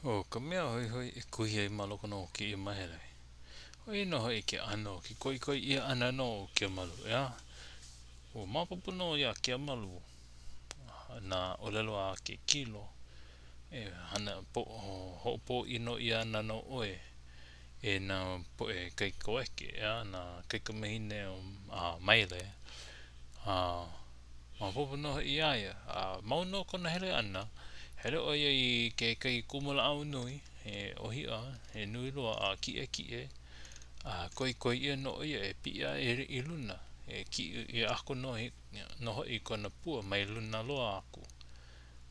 ʻO ka mea hoihoi e kuhi ai ma loko nō o kēia mahele, ʻo ia nō hoʻi ke ʻano o ke koikoi ʻia ʻana nō o Keamalu, ʻeā? Ua maopopo nō iā Keamalu nā ʻōlelo a ke kilo e hana hoʻopōʻino ʻia ana nō ʻoe e nā poʻe kaikawaeke, ʻeā, nā kaikamahine a Maile, a maopopo nō hoʻi iā ia. A mau nō kona hele ʻana, hele ʻo ia i kekahi kumulāʻau nui, he ʻōhiʻa, he nui loa a kiʻekiʻe, a koikoi ʻia nō ʻo ia e piʻi aʻe i luna, e kiʻi ʻia aku nō hoʻi kona pua mai luna loa aku.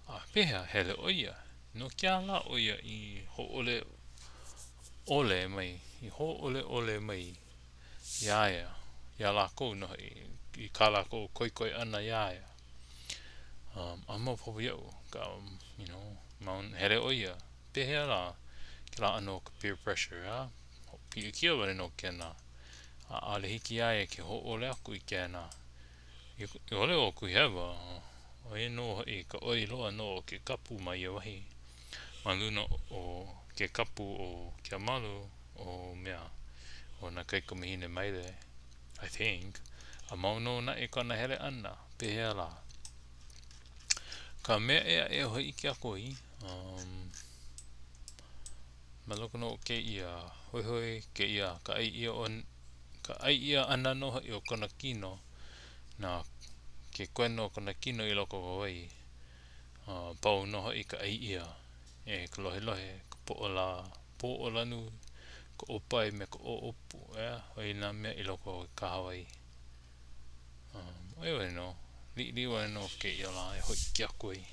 A pehea, hele ʻo ia? No ke aha lā ʻo ia i hōʻole ʻole mai, i hōʻole ʻole mai iā ia, iā lākou nō hoʻi, i kā lākou koikoi ʻana iā ia. Um, a maopopo iaʻu, ka, you know, mau, hele ʻo ia, pehea lā kēlā ʻano o ka peer pressure, ʻeā? Pilikia wale nō kēnā. A ʻaʻole hiki iā ia ke hōʻole aku i kēnā. I ʻole ʻo Kuihewa, ʻo ia nō hoʻi ka ʻoi loa nō o ke kapu ma ia wahi. Ma luna o ke kapu o Keamalu, o mea, o nā kaikamahine maile, I think, a mau nō naʻe kona hele ʻana, pehea lā? Ka mea ʻē aʻe e hōʻike aku ai, um, ma loko nō o kēia hoihoi, kēia ka ʻai ʻia o, ka ʻai ʻia ʻana nō hoʻi o kona kino, na ke koena o kona kino i loko o ka wai, a pau nō hoʻi ka ʻai ʻia e ka lohelohe, ka poʻolā, poʻolanui, ka ʻōpae me ka ʻoʻopu, ʻeā, ʻo ia nā mea i loko o ke kahawai. Um, ʻo ia wale nō, liʻiliʻi wale nō kēia lā e hōʻike aku ai.